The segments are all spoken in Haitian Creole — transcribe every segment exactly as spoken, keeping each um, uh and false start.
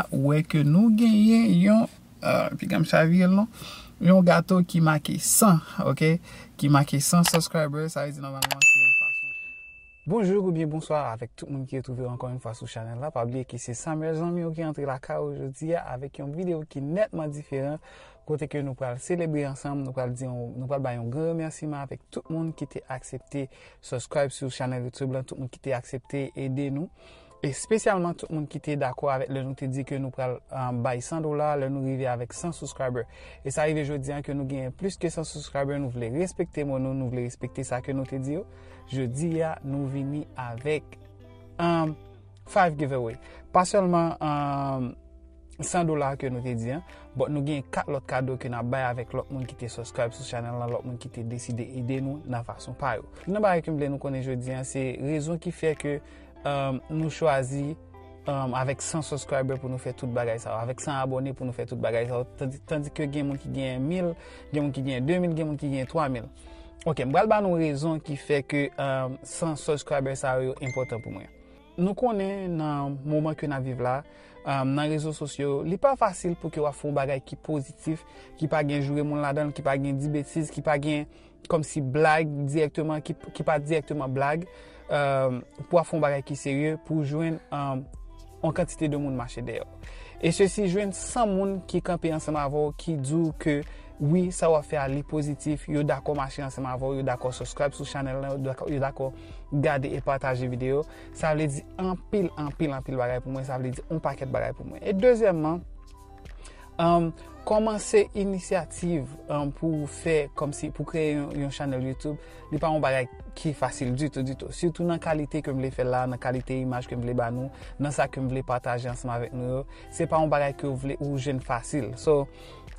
Ou wè ke nou genyen yon, euh, piga m chavire l non, yon gato ki make san, ok? Ki make san subscriber, sa vle di nòmalman se yon fason. Bonjou oubyen bonswa avèk tout moun ki retwouve w ankò yon fwa sou chanèl la. Pa bliye ke se Samuel Zanmi w ki antre lakay ou jodi a avèk yon videyo ki nètman diferan, kote ke nou pral selebre ansanm, nou pral di yon, nou pral bay yon gran remèsiman avèk tout moun ki te aksepte subscribe sou chanèl YouTube la, tout moun ki te aksepte ede nou. Espesyalman tout moun ki te dakò avèk lè nou te di ke nou pral, um, bay san dola, lè nou rive avèk san subscriber. E sa rive jodi a ke nou genyen plis ke san subscriber, nou vle respekte mo nou, nou vle respekte sa ke nou te di yo. Jodi a, nou vini avèk, um, five giveaway. Pa sèlman, um, san dola ke nou te di an, but nou gen kat lòt kado ke n ap bay avèk lòt moun ki te subscribe sou chanèl la, lòt moun ki te deside ede nou nan fason pa yo. Youn nan bagay ke m vle nou konnen jodi an, se rezon ki fè ke, um, nou chwazi, um, avèk san subscriber pou nou fè tout bagay sa yo, avèk san abòne pou nou fè tout bagay sa yo, tandi, tandi ke gen moun ki gen mil, gen moun ki gen de mil, gen moun ki gen twa mil. Ok, m pral ba nou rezon ki fè ke, um, san subscriber sa yo, yo enpòtan pou mwen. Nou konnen nan moman ke n ap viv la, um, nan rezo sosyo, li pa fasil pou ke w ap fè yon bagay ki pozitif, ki pa gen joure moun ladan l, ki pa gen di betiz, ki pa gen kòmsi blag dirèkteman, ki, ki pa dirèkteman blag, um, pou w ap fè yon bagay ki serye, pou w jwenn, um, yon kantite de moun mache dèyè w. E sesi jwenn san moun ki kanpe ansanm avè w, ki di w ke wi, sa w ap fè a li pozitif, yo dakò mache ansanm avè w, yo dakò subscribe sou chanèl la, yo dakò, yo dakò gade e pataje videyo. Sa vle di anpil, anpil, anpil bagay pou mwen, sa vle di yon pakèt bagay pou mwen. E dezyèmman, um, kòmanse inisyativ, um, pou fè kòmsi, pou kreye yon, yon chanèl YouTube, li pa yon bagay ki fasil ditou, ditou. Sitou nan kalite ke m vle fè l la, nan kalite imaj ke m vle ba nou, nan sa ke m vle pataje ansanm avèk nou yo, se pa yon bagay ke w vle ou jwenn fasil. So,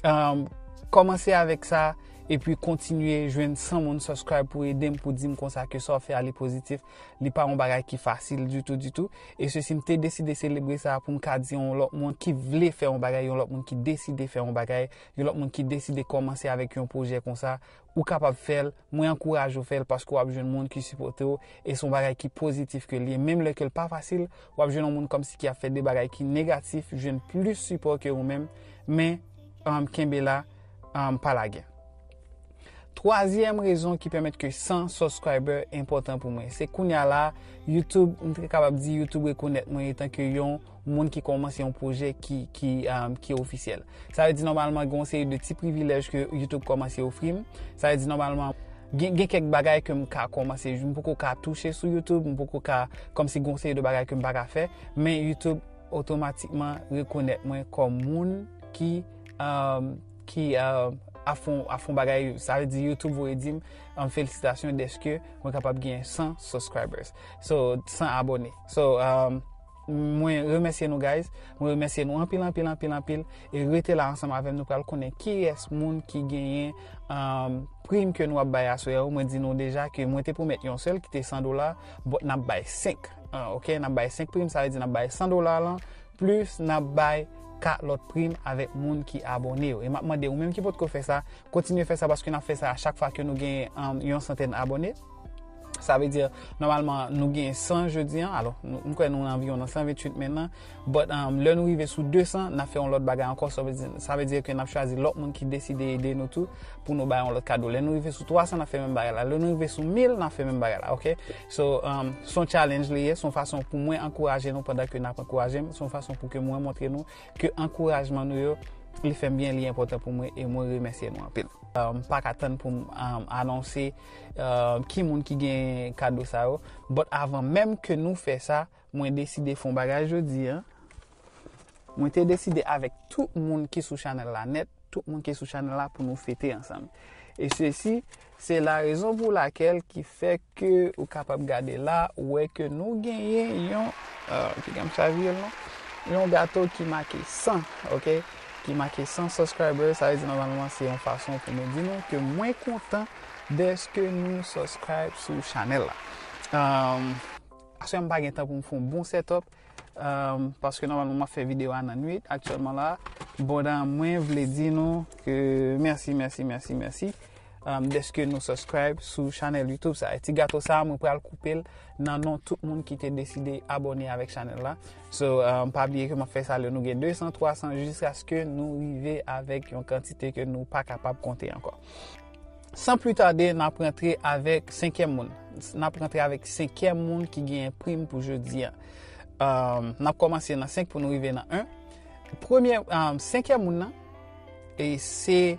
um, kòmanse avèk sa, epi kontinye jwenn san moun subscribe pou ede m, pou di m konsa ke sa w fè a li pozitif, li pa yon bagay ki fasil ditou, ditou. E sesi m te deside selebre sa pou m ka di yon lòt moun ki vle fè yon bagay, yon lòt moun ki deside fè yon bagay, yon lòt moun ki deside kòmanse avèk yon pwojè konsa, ou kapab fè l, mwen ankouraje w fè l paske w ap jwenn moun ki sipòte w, e se yon bagay ki pozitif ke l ye. Menm lè ke l pa fasil, w ap jwenn yon moun kòmsi ki ap fè de bagay ki negatif, jwenn plis sipò ke ou menm, men, um, kenbe la, um, pa lage. Twazyèm rezon ki pèmèt ke san subscriber enpòtan pou mwen, se kounye a la, YouTube, m te kapab di YouTube rekonèt mwen etan ke yon moun ki kòmanse yon pwojè ki, ki, um, ki ofisyèl. Sa vle di nòmalman gen yon seri de ti privilèj ke YouTube kòmanse ofri m. Sa vle di nòmalman gen, gen kèk bagay ke m ka kòmanse, m poko ka touche sou YouTube, m poko ka, kòmsi gen yon seri de bagay ke m pa ka fè, men YouTube otomatikman rekonèt mwen kòm moun ki, um, ki, um, ap fè yon, ap fè yon bagay, sa vle di YouTube voye di m, um, felisitasyon dèske mwen kapab gen san subscribers. So, san abòne. So, um, mwen remèsye nou, guys. Mwen remèsye nou anpil, anpil, anpil, anpil. E rete la ansanm avè m, nou pral konnen kiyès moun ki genyen, um, prim ke nou ap bay aswè a. Mwen di nou deja ke mwen te pwomèt yon sèl ki te san dola, but n ap bay senk. Ah, ok, n ap bay senk prim, sa vle di n ap bay san dola lan, plis n ap bay kat lòt prim avèk moun ki abòne yo. E m ap mande ou menm ki potko fè sa, kontinye fè sa paske n ap fè sa a chak fwa ke nou gen, um, yon santèn abòne. Sa vle di, nòmalman, nou gen san jodi an. Alò, nou, m kwè nou anviwon nan san venntuit menm nan. But, um, lè nou rive sou de san, n ap fè yon lòt bagay ankò. Sa vle di, sa vle di ke n ap chwazi lòt moun ki deside ede nou tou pou nou bay yon lòt kado. Lè nou rive sou twa san, n ap fè menm bagay la. Lè nou rive sou mil, n ap fè menm bagay la, ok? So, um, se yon challenge li ye, se yon fason pou mwen ankouraje nou pandan ke n ap ankouraje m. Se yon fason pou ke mwen montre nou ke ankourajman nou yo, li fè m byen, li enpòtan pou mwen e mwen remèsye nou anpil. Uh, m pa ka tann pou m, um, anonse, uh, ki moun ki gen kado sa yo. But avan menm ke nou fè sa, mwen deside fè yon bagay jodi an. Mwen te deside avèk tout moun ki sou chanèl la nèt, tout moun ki sou chanèl la pou nou fete ansanm. E sesi, se la rezon pou lakèl ki fè ke ou kapab gade la, ou wè ke nou genyen yon, uh, piga m chavire l non, yon gato ki make san, ok? Ki make san subscriber, sa vle di nòmalman se yon fason pou mwen di nou ke mwen kontan dèske nou subscribe sou chanèl la. Um, aswè m pa gen tan pou m fè yon bon setup, um, paske nòmalman m ap fè videyo a nan nwit aktyèlman la. But, um, mwen vle di nou ke mèsi, mèsi, mèsi, mèsi. um, dèske nou subscribe sou chanèl YouTube sa. E ti gato sa, mwen pral koupe l nan non tout moun ki te deside abòne avèk chanèl la. So, um, pa bliye ke m ap fè sa lè nou gen de san, twa san, jiskaske nou rive avèk yon kantite ke nou pa kapab konte ankò. San pli tade, n ap rantre avèk senkyèm moun. N ap rantre avèk senkyèm moun ki genyen prim pou jodi a. Um, n ap kòmanse nan senk pou nou rive nan en. Premye, um, senkyèm moun nan, e se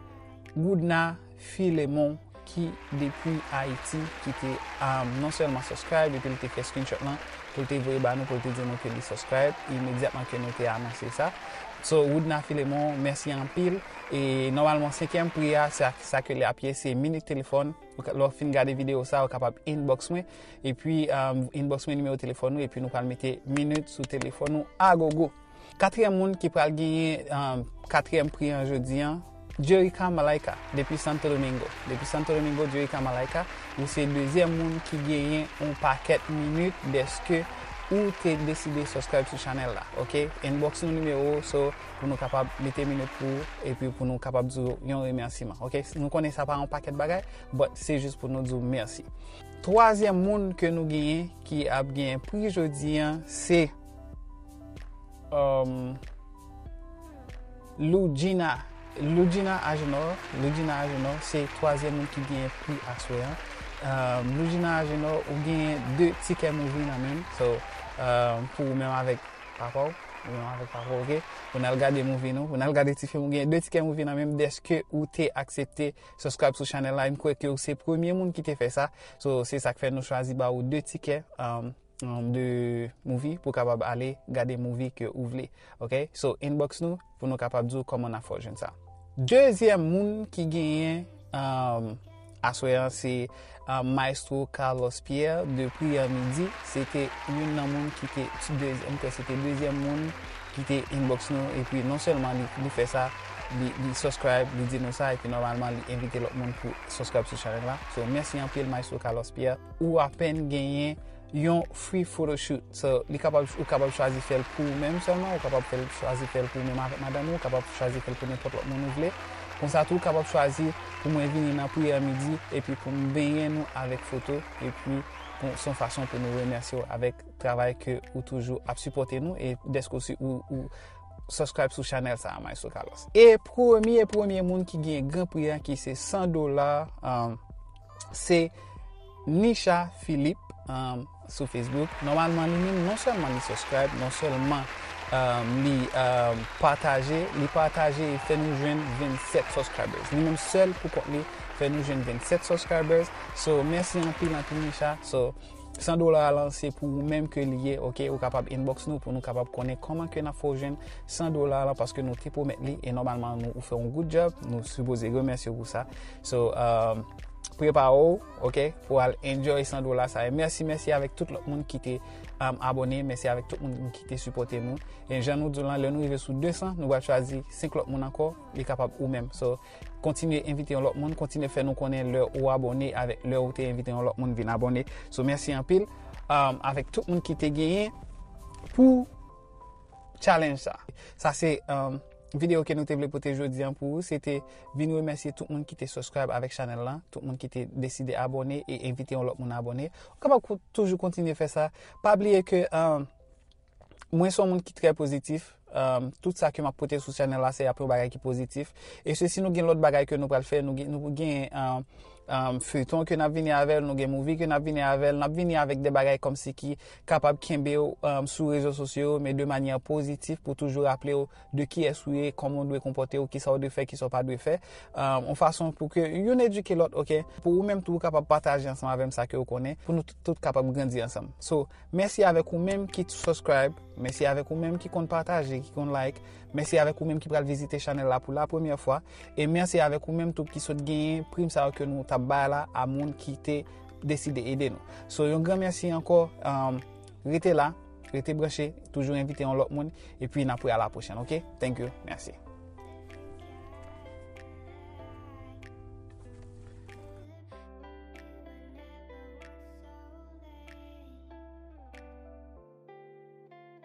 Goudna Filemon ki depi Ayiti, ki te, um, non sèlman subscribe, epi li te fè screenshot lan, pou l te voye ba nou, pou l te di nou ke li subscribe, imedyatman ke nou te anonse sa. So, Goudna Filemon, mèsi anpil. E nòmalman, senkyèm pri a, sa, sa ke li ap ye, se minit telefòn. Ou ka- Lè w fin gade videyo sa, ou kapab inbox mwen. Epi, um, inbox mwen nimewo telefòn ou, epi nou pral mete minit sou telefòn ou agogo. Katriyèm moun ki pral genyen, um, katriyèm pri an jodi an, Jerica Malaika, depi Santo Domingo. Depi Santo Domingo, Jerica Malaika, ou se dezyèm moun ki genyen yon pakèt minit dèske ou te deside subscribe sou chanèl la, ok? Inbox nou nimewo, so, pou nou kapab mete minit pou ou, epi pou nou kapab di w yon remèsiman, ok? Nou konnen sa pa yon pakèt bagay, but se jis pou nou di w mèsi. Twazyèm moun ke nou genyen ki ap genyen pri jodi an, se, um, Lugina. Lugina Agenor. Lugina Agenor, se twazyèm moun ki genyen pri aswè an. Um, Lugina Agenor, ou genyen de tikè movie nan men w. So, um, pou ou menm avèk papa w, ou menm avèk papa w, ok? Pou n al gade movie nou, pou n al gade ti fim, ou genyen de tikè movie nan men w dèske ou te aksepte subscribe sou chanèl la. M kwè ke ou se premye moun ki te fè sa. So, se sa k fè nou chwazi ba ou de tikè, um, um, de movie pou w kapab ale gade movie ke ou vle. Ok? So, inbox nou pou nou kapab di w kòman n a fè w jwenn sa. Dezyèm moun ki genyen, um, aswè an se, um, Maestro Carlos Pierre de Priyè Midi. Se te youn nan moun ki te dezyèm, m kwè se te dezyèm moun ki te inbox nou. Epi non sèlman li, li fè sa, li, li subscribe, li di nou sa, epi nòmalman li envite lòt moun pou subscribe sou chanèl la. So, mèsi anpil Maestro Carlos Pierre. Ou apèn genyen yon free photoshoot. So, li kapab, ou kapab chwazi fè l pou ou menm sèlman, ou kapab fè l, chwazi fè l pou ou menm avèk madanm ou, ou kapab chwazi fè l pou nenpòt lòt moun ou vle. Konsa tou, ou kapab chwazi pou mwen vini nan Priyè Midi, epi pou m benyen nou avèk foto, epi pou, se yon fason pou nou remèsye w avèk travay ke ou toujou ap sipòte nou, e dèske ou, ou, ou subscribe sou chanèl sa a, Maestro Carlos. E premye, premye moun ki gen gran pri an, ki se san dola, um, se Nisha Philippe, um, sou Facebook. Nòmalman, li menm, non sèlman li subscribe, non sèlman, um, li, um, pataje, li pataje e fè nou jwenn vennsèt subscribers. Li menm sèl pou kont li fè nou jwenn vennsèt subscribers. So, mèsi anpil, anpil, Nisha. So, san dola lan, se pou ou menm ke li ye, ok? Ou kapab inbox nou pou nou kapab konnen kòman ke n ap fè w jwenn san dola lan, paske nou te pwomèt li, e nòmalman, nou, ou fè yon good job, nou sipoze remèsye w pou sa. So, um, prepare w, ok, pou al enjoy san dola sa. E mèsi, mèsi avèk tout lòt moun ki te, um, abòne, mèsi avèk tout moun ki te sipòte nou. E jan nou di w lan, lè nou rive sou de san, nou pral chwazi senk lòt moun ankò, li kapab ou menm. So, kontinye envite yon lòt moun, kontinye fè nou konnen lè ou abòne avèk lè ou te envite yon lòt moun vin abòne. So, mèsi anpil, um, avèk tout moun ki te genyen pou challenge sa. Sa se, um, videyo ke nou te vle pote jodi an pou ou. Se te vin remèsye tout moun ki te subscribe avèk chanèl lan, tout moun ki te deside abòne e envite yon lòt moun abòne. Ou kapab ko-, toujou kontinye fè sa. Pa bliye ke, um, mwen se yon moun ki trè pozitif. Um, tout sa ke m ap pote sou chanèl la, se ap yon bagay ki pozitif. E se si nou gen lòt bagay ke nou pral fè, nou gen, nou gen, um, um, feyton ke n ap vini avè l, nou gen movie ke n ap vini avè l, n ap vini avèk de bagay kòmsi ki kapab kenbe w, um, sou rezo sosyo yo, men de manyè pozitif pou toujou raple w de kiyès ou ye, kòman w dwe konpòte w, kisa w dwe fè, kisa w pa dwe fè. Um, yon fason pou ke youn edike lòt, ok? Pou ou menm tou, ou kapab pataje ansanm avè m sa ke w konnen, pou nou tout, tout kapab grandi ansanm. So, mèsi avèk ou menm ki subscribe, mèsi avèk ou menm ki konn pataje, ki konn like, mèsi avèk ou menm ki pral vizite chanèl la pou la premyè fwa, e mèsi avèk ou menm tou ki sot genyen prim sa yo ke nou t ap bay la a moun ki te deside ede nou. So, yon gran mèsi ankò, um, rete la, rete branche, toujou envite yon lòt moun, epi n ap wè a la pwochèn, ok? Thank you, mèsi.